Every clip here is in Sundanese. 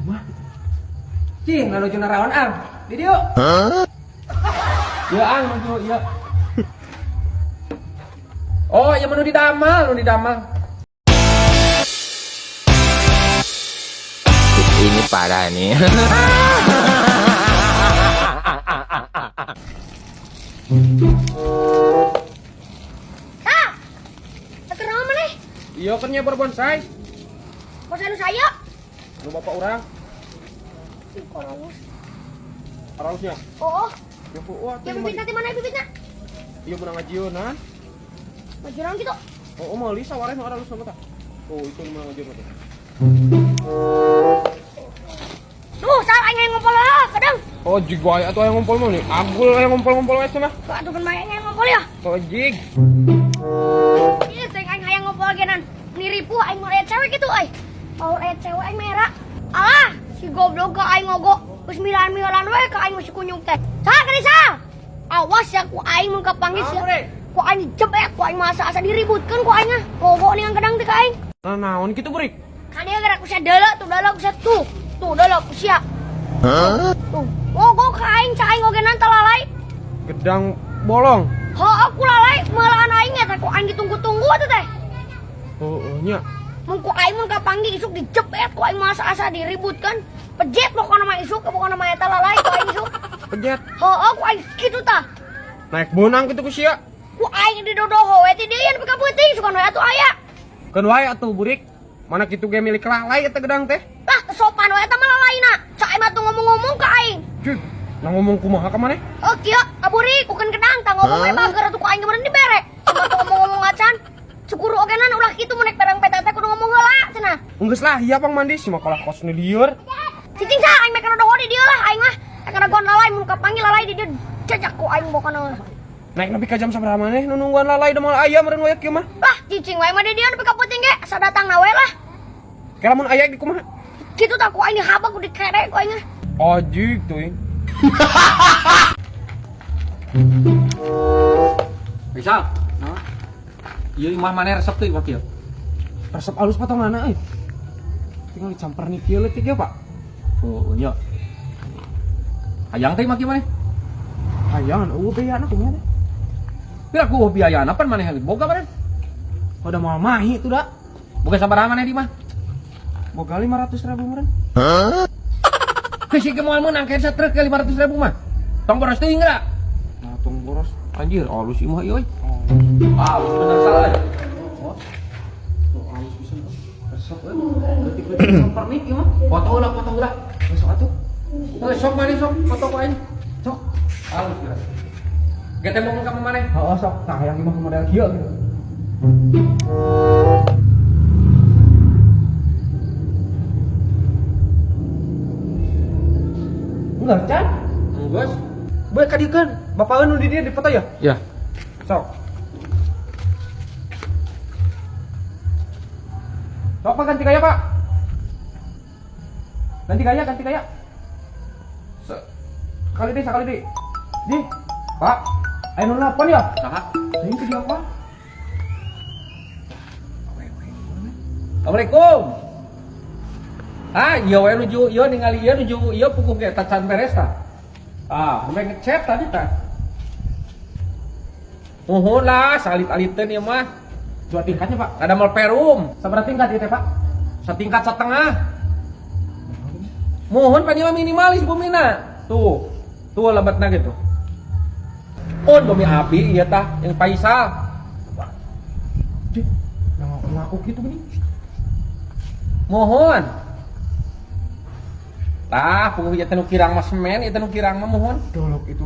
Imah. Cing, lalu naraon ang. Di dieu. Ya ang nuju ieu. Oh, ieu mah nu didamal, nu didamal. Ini parah nih. Ah, keur naon maneh? Iya kan nyebar bonsai. Bonsai nu saya. Nu bapak urang, Ih, korowus. arausnya. Oh, Ya wah, ya bibitna ti mana bibitna? Iya menang ngajieunan. Maju naon kitu? Oh, oh meuli sawareh nu aralus mah tah. Oh, itu nu menang ngajieun teh. Duh, sal aing hayang ngompol lah, kadang. Oh, jig wae atuh aya ngumpul mah nih. Agul aya ngumpul-ngumpul wae mah. Kok atuh kan bae aing hayang ngompol ya? Oh, jig. Ih, teh aing hayang ngompol genan. Niripu aing mau aya cewek gitu euy. Mau aya cewek aing merah. Alah, si goblok ka aing ngogo. Geus milan-milan we ka aing masih kunyung teh. Sal, kali sal. Awas ya ku aing mun kapanggih sia. Ku aing jebek, ku aing masa asa diributkeun ku aing ah. Ngogo ningan kedang teh ka aing. Nah, naon kitu burik? Kan dia gerak kusia deuleu tuh deuleu kusia tuh. Tuh deuleu kusia. Tuh, ngogo ka aing ca aing oge nan lalai. Gedang bolong. Heuh, aku lalai meulaan aing eta ku aing ditunggu-tunggu atuh teh. Oh, oh nya. Mun ku aing mun kapanggih isuk dijebet ku aing masa asa diributkan. Pejet pokona mah isuk, pokona mah eta lalai ku aing isuk. Pejet. Heuh, ku aing kitu tah. Naik bonang kitu ku sia. Ku aing didodoho we ti dieu nepi ka peuting sugan we atuh aya. Keun wae atuh burik. Mana kitu ge milik lalai eta gedang teh. Lah, sopan we eta mah lalaina. Ca aing mah tuh ngomong-ngomong ka aing. Cuk, nah ngomong kumaha ka maneh? Oh kieu, aburi kukeun kedang tah ngomong we bager atuh ku aing meureun dibere. Cuma tuh ngomong-ngomong acan. Cukuru oge nan ulah kitu mun nek perang peta teh kudu ngomong heula cenah. Enggeus lah, iya pang mandi si mah kalah kos nu lieur. Cicing sah aing meh kana doho di dieu lah aing mah. Kana gon lalai mun kapanggil lalai di dieu jajak ku aing pokona. Naik nepi ka jam sabaraha maneh nu nungguan lalai da moal aya meureun wae kieu mah. Lah cicing wae mah di dieu nepi ka peuting ge asa datang na we lah. Kela mun aya di kumaha? Kitu tah ku aing dihabak ku dikere ku aing mah. Ajig teuing. Faisal. Ieu imah maneh resep teuing wakil. Resep alus potonganna euy. Tinggal dicamper nih kieu leutik ya, Pak. Oh, nya. Hayang teh imah kieu maneh. Hayangan eueuh beana kumaha teh? Pira ku biayana pan maneh boga maneh. Oh, da moal mahi tuh da. Boga sabaraha maneh di imah? Boga 500 ribu meureun. Geus ieu moal meunang kensa truk ke 500 ribu mah. Tong boros teuing geura. Nah, tong boros. Anjir, alus imah ieu euy. Oh, Alus bener salah. tuh alus pisan. Resep euy. Leutik-leutik camper nih ieu mah. Foto ulah, foto ulah. Besok atuh. Heuh, sok maneh sok, foto ku aing. Sok. Alus geura. Ge teh ngomong ka maneh. Heeh, sok. Tah hayang imah model kieu gitu. Enggak, Chan. Geus. Bae ka dieu keun. Bapak nu di dieu dipoto ya? Ya. Sok. Sok Pak ganti gaya, Pak. Ganti gaya, ganti gaya. Sekali deh, sekali deh. Di, Pak. Ayo nu nelpon ya? Saha? Ini ke dia, Pak. Assalamualaikum. Ah, iya we nuju ieu ningali ieu nuju ieu puguh ge tacan beres tah. Ah, sampai ngechat tadi tah. Muhun lah, salit-aliteun ieu mah. Dua tingkatnya, Pak. Ada mal perum, Sabaraha tingkat ieu teh, Pak? setingkat setengah. Muhun pan ieu mah minimalis bumina. Tuh. Tuh lebatna gitu. Oh, bumi api ieu tah yang Faisal. Di, ngaku gitu gini. Mohon. Tah, puguh ieu teh nu kirang mah semen, ieu teh nu kirang mah muhun. Dolok itu.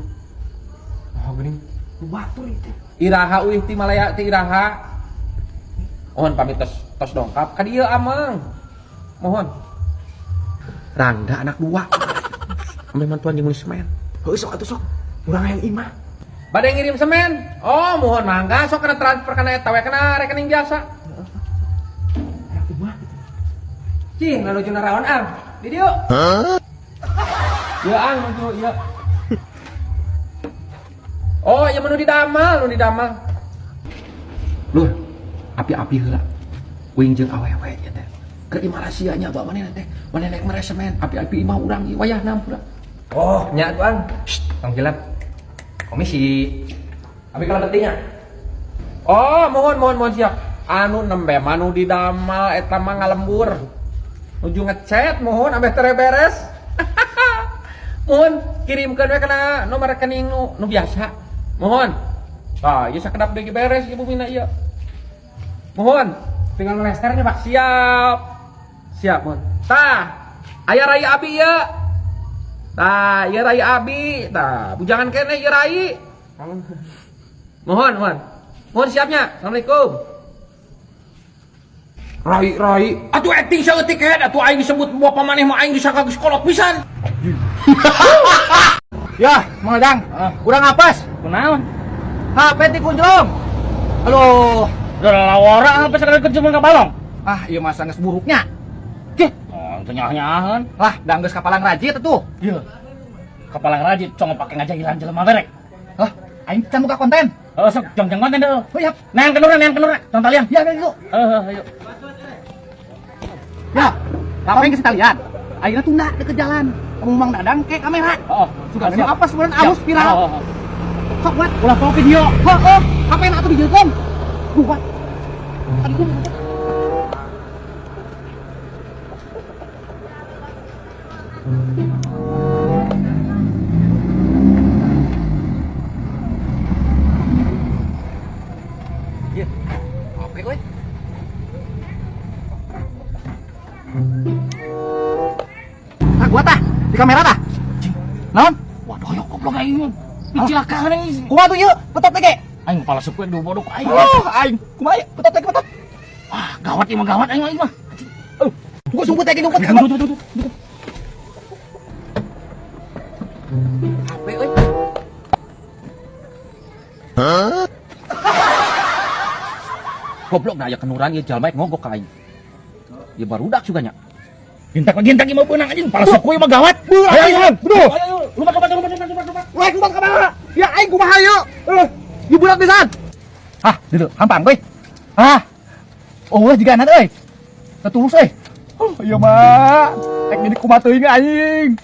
Oh, gini. Nu batur itu. Iraha uih ti Malaya ti iraha. Mohon pamit tos tos dongkap ka dieu amang. Mohon. Rangda anak dua. Ameh mantuan jeung meuli semen. Heuh, sok atuh sok. Urang hayang imah. Bade ngirim semen. Oh, mohon mangga sok kena transfer kana eta we kana rekening biasa. Hayang imah gitu. Cing, lalu naraon ang. Di dieu. Ya ang nuju ieu. Oh, ieu mah nu didamal, nu didamal. Lur, api-api heula. Uing jeung awewe ieu teh. Ke di Malaysia nya bawa maneh teh. Maneh naik meresemen api-api imah urang ieu wayahna hampura. Oh, nya tuh Ang. Shh, tong hilap. Komisi. Abi kalau pentingnya. Oh, mohon mohon mohon siap. Anu nembe manu didamal eta mah ngalembur. Nuju ngechat mohon ambeh tere beres. Mohon kirimkeun we kana nomor rekening nu biasa. Mohon. Tah, ieu sakedap deui beres ieu bumina ieu. Mohon. Tinggal ngelester nya, Pak. Siap. Siap, mohon. Tah, aya rai abi ieu. Tah, ieu rai abi. Tah, bujangan keneh ieu rai. Mohon, mohon. Mohon siapnya. Assalamualaikum. Rai, rai. Atuh acting saeutik head atuh aing disebut bapak maneh mah aing disangka geus kolot pisan. Ya, Mang Dadang. Kurang apas. Kunaon? HP ti kunjlong. Aduh. Udah lawara apa sekali kunjungan ka balong? Ah, ieu masa geus buruknya. Cih, oh, teu nyaah-nyaahan. Lah, da geus kapalang rajit atuh. Ieu. Kapalang rajit cong pake ngajahilan jelema berek. Hah, aing can buka konten. Oh, sok jong-jong konten deh. Oh, iya. Neang kenurna, tong talian. Ya, ya, yuk. Heeh, ayo. Ya, ngapain ke talian? Akhirnya tunda deket jalan. Kamu Mang Dadang ke kamera. Oh, Suka memang apa sebenarnya alus viral. Oh, oh, oh. Sok buat. Ulah poho video. Heeh, HP na atuh dijieun. Buat. Aduh. Ieu. HP euy. Tah gua tah di kamera tah. Naon? Waduh, yo goblok aing. Dicilakaan aing. Kumaha tuh ieu? Betot teh ge. Aing kepala suku yang bodoh aing. Oh, aing. Kumaha ieu? Betot teh betot. Wah, gawat ieu mah gawat aing mah. Gua sumput teh ngumpet. Tuh, tuh, tuh, tuh. HP euy. Goblok da aya kenuran ieu jalma ngogok ka aing. Ieu barudak juga nya. Gintak gintak ieu mah beunang anjing, kepala suku ieu mah gawat. Ayo, ayo, bro. Ayo, ayo, lumat lumat lumat lumat lumat lumat. Wah, kumaha kamera? Ya aing kumaha ieu? Ieu bulat pisan. Hah, dieu hampang euy. Ah. Oh, jiga euy. Teu tulus euy. Oh, ieu mah. Ek jadi kumaha teuing aing.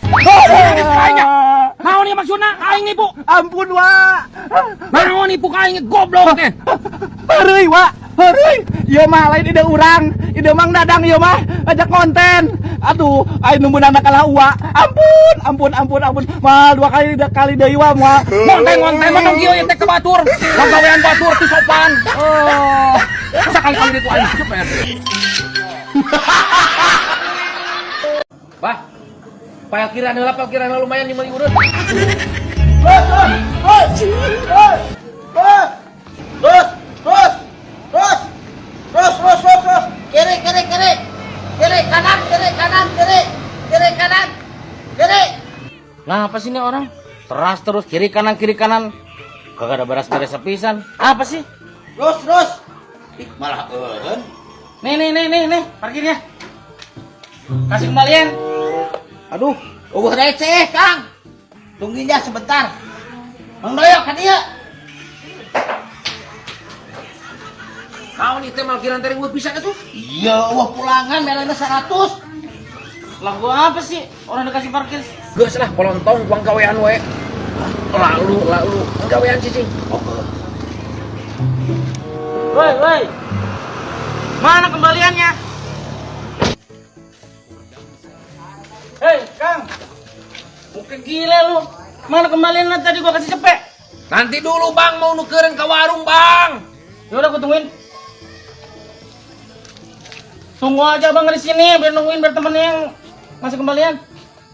Aing. Naon ieu maksudna? Aing nipu. Ampun, wa. Naon nipu ka aing goblok teh. Heureuy, wa. Heureuy. Ieu mah lain ide urang, ide Mang Dadang ieu mah ajak konten. Aduh, aing nu meunang kalah uwa. Ampun, ampun, ampun, ampun. Mah dua kali kali deui wa moal. Ngonten-ngonten mah tong kieu ieu teh ke batur. Pagawean batur teu sopan. Oh. Sakali-kali ditu aing cepet. Bah. Parkiran heula, parkiran heula lumayan di meuli urut. Terus, terus, terus, terus, terus, terus, terus. Kiri, kiri, kiri. Kiri, kanan, kiri, kanan, kiri. Kiri, kanan, kiri. Nah, apa sih ini orang? Teras terus kiri kanan kiri kanan. Kagak ada beres-beres sepisan. Apa sih? Terus, terus. Ih, malah eureun. Nih nih nih nih nih, parkirnya. Kasih kembalian. Aduh, eueuh receh, Kang. Tungguin ya sebentar. Mang Doyok ka dieu. Naon ieu teh malkiran teh riweuh pisan atuh. Iya, eueuh pulangan melena 100. Lah gua apa sih? Orang dikasih parkir. Geus lah kolontong uang gawean we. Lalu lalu gawean cicing. Oke. Woi, woi. Mana kembaliannya? Hei, Kang. Mungkin gila lu. Mana kembaliannya tadi gua kasih cepet? Nanti dulu Bang mau nukerin ke warung Bang. Ya udah gua tungguin. Tunggu aja Bang di sini biar nungguin biar temennya yang ngasih kembalian.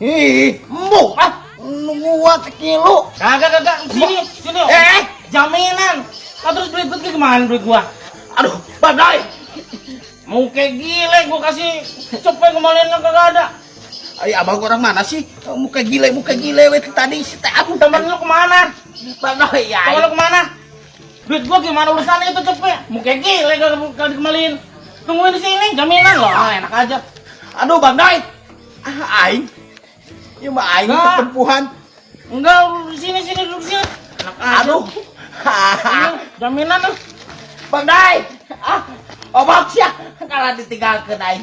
Ih, embung ah. Nunggu gua sekilo. Kagak kagak sini sini. Eh, Jaminan. Lah terus duit gua gimana duit gua? Aduh, badai. Mau kayak gile gua kasih cepet kembaliannya kagak ada. Ay, abang orang mana sih? Muka gile we tadi si teh aku Temen lu kemana? Badai ya. Temen lu kemana? Duit gua gimana urusannya itu cepet? Mau kayak gile kagak dikembaliin. Tungguin di sini, jaminan loh. Ah, enak aja. Aduh, Bang Dai. Ah, aing. Ieu mah aing Enggak. ketempuhan. Enggak, di sini sini duduk sini. Enak aja. Aduh. Iya, jaminan loh. Bang Dai. Ah, Obok sia kalau ditinggalkeun aing.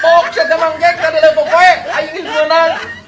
Bok sia teh Mang Jack tadi leumpuk poe aing geus meunang.